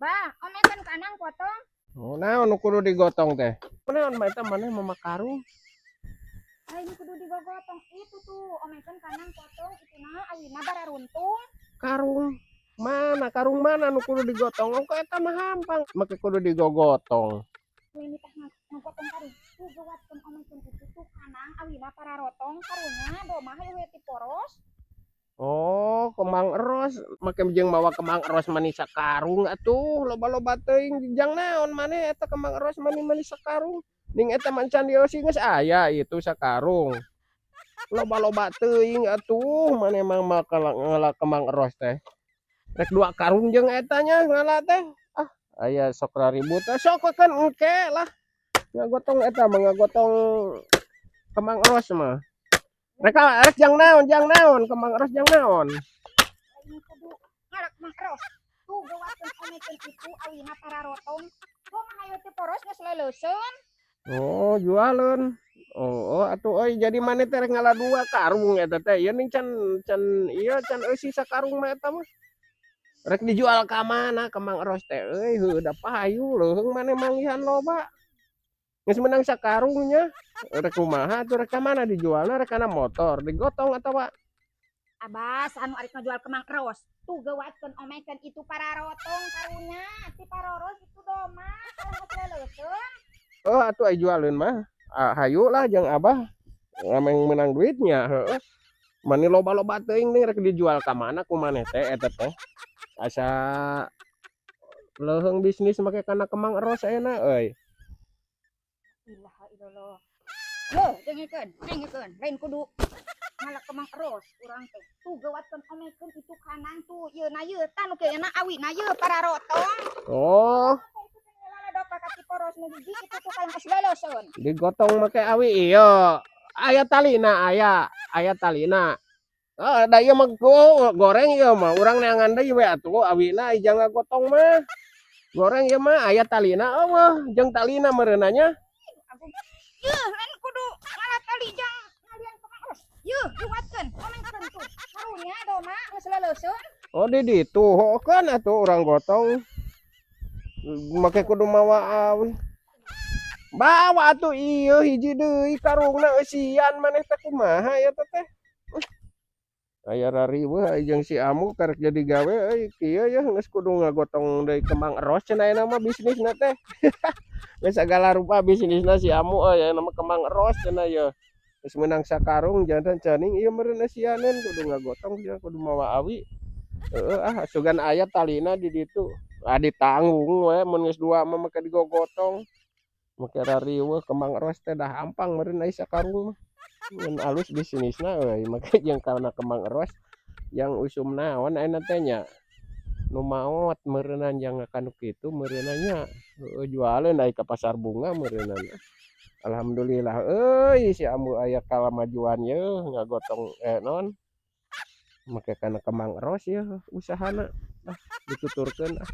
Bah, omekeun kanang potong. Oh, naon nu kudu digotong teh? Naon mah eta maneh mama karung? Lain kudu digogotong itu tuh, omekeun kanang potong itu na awina bararuntung. Karung mana? Karung mana nu kudu digotong? Oh, eta mah hampang. Make kudu digogotong. Ini teh ngagotong karung. Tuh gewatkeun omekeun itu tuh kanang awina pararotong karunya domah hayu we ti poros. Oh, kembang eros. Make jeung mawa kembang eros mani sakarung atuh, loba-loba teuing jang naon maneh eta kembang eros mani mani sakarung. Ning eta mah can dieusi geus aya itu sakarung. Loba-loba teuing atuh maneh mah ngala kembang eros teh. Rek dua karung jeung eta nya ngala teh. Ah, aya sok raribut teh sok kan engke lah. Ngagotong eta mah, ngagotong kembang eros mah. Rek rek jang naon kembang eros jang naon? Lain kudu ngala kembang eros. Tuh gewatkeun omekeun itu awina pararotong. Domah hayu ti poros geus leuleuseun. Oh, jualeun. Oh, atuh euy, jadi maneh teh rek ngala dua karung eta teh. Ieu ning can can ieu can eusi sakarung mah eta mah. Rek dijual ka mana kembang eros teh euy, heueuh da payu leuheung maneh manggihan loba. Geus meunang sakarung nya. Rek kumaha atuh, rek ka mana dijualna, rek kana motor, digotong atawa? Abas anu arek ngajual kembang eros. Tuh gewatkeun omekeun itu pararotong karunya ti paroros itu domah kalau geus leuleuseun. Oh, atuh ai jualeun mah. Ah, hayu lah jeung abah. Ngameng meunang duitnya, heueuh. Mani loba-loba teuing nih, rek dijual ka mana ku maneh teh eta teh? Asa leuheung bisnis make kana kembang eros ayeuna euy. Ilaha illallah. Heuh, dengekeun, dengekeun. Lain kudu ngala kembang eros urang teh. Tuh gewatkeun omekeun itu kanang tuh ieu na ieu tah nu kieu na awina ieu pararotong. Oh, Poros nu hiji itu tuh kalang geus leuleseun. Digotong make awi ieu. Aya talina, aya, aya talina. Oh, da ieu mah goreng ieu mah, urang neangan deui we atuh awina jang ngagotong mah. Goreng ieu mah, aya talina euweuh, jeung talina meureunna nya. Yeuh, lain kudu ngala tali jang ngalian kembang eros. Yeuh, diwatkeun, omekeun tuh. Karunya domah geus leuleseun. Oh, di ditu, heukeun atuh urang gotong. Make kudu mawa awi. Bawa atuh ieu hiji deui karungna, eusian maneh teh, kumaha ieu teh? Aya rariweuh ai jeung si Amu karek jadi gawe euy, kieu yeuh geus kudu ngagotong deui kembang eros cenah ayeuna mah bisnisna teh. Geus sagala rupa bisnisna si Amu euy, ayeuna mah kembang eros cenah yeuh. Geus meunang sakarung janten caning ieu meureun eusianeun kudu ngagotong sia kudu mawa awi. Heueuh ah, sugan aya talina di ditu. Ah, ditanggung we mun geus dua mah make digogotong. Make rariweuh kembang eros teh, dah hampang meureun ai sakarung mah. Ngan alus bisnisna euy make jeung kana kembang eros yang usum naon ayeuna teh nya. Nu maot meureunan jang kanu kitu meureunna nya. Heueuh, jualeun ai ka pasar bunga meureunna. Alhamdulillah euy, si Ambu aya kalamajuan yeuh, ngagotong naon make kana kembang eros yeuh usahana. Ah, dituturkeun ah.